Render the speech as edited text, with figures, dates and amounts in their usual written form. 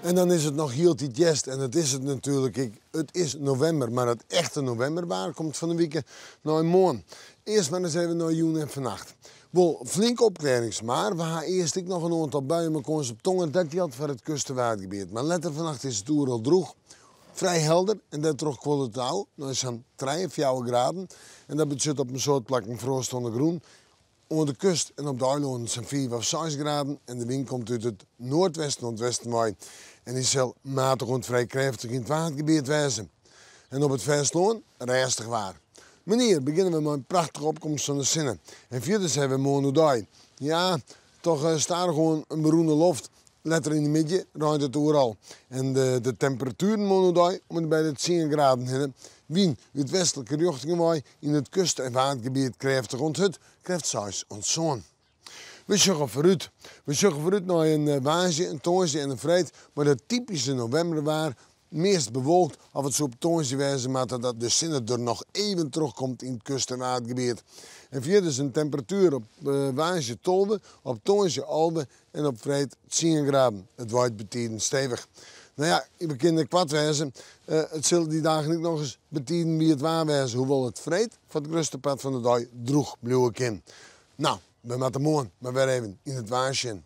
En dan is it noch hieltyd hjerst en dat is it natuerlik ek. It is novimber, mar it echte novimberwaar komt fan 'e wike nei moarn. Earst mar ris even nei jûn en fannacht. Wol flinke opklearrings, mar we ha earst ek noch in oantal buien mei kâns op tonger. Dat jildt foar it kust- en Waadgebiet. Mar letter fannacht is it oeral drûch, frij helder en dêrtroch kuollet it ôf nei sa'n trije, fjouwer graden. En dat betsjut op in soad plakken froast oan de grûn. Oan de kust en op de eilannen sa'n fiif of seis graden en de wyn komt út it noardwesten oant westen wei en dy sil matich oant frij krêftich yn it Waadgebiet wêze. En op it fêstelân rêstich waar. Moarnier begjinne we mei in prachtige opkomst fan de sinne en fierders hawwe we moarn oerdei, ja, toch stadichoan in berûne loft. Letter yn de middei reint it oeral en de temperatueren moarn oerdei om en by de tsien graden hinne. Wyn út westlike rjochtingen wei yn it kust- en Waadgebiet krêftich oant hurd, krêft seis oant sân. We sjogge foarút. We sjogge foarút nei in woansdei, in tongersdei en in freed mei dat typyske novimberwaar. Meast bewolkt of it soe op tongersdei wêze moatte dat de sinne der noch even trochkomt yn it kust- en Waadgebiet. En fierders in temperatuer op woansdei 12, op tongersdei 11 en op freed tsien graden. It waait betiden stevich. No ja, we kinne koart wêze. It sil dy dagen ek nochris betiden wiet waar wêze, hoewol it freed foar it grutste part fan de dei drûch bliuwe kin. No, we moatte moarn mar wer even yn it waar sjen.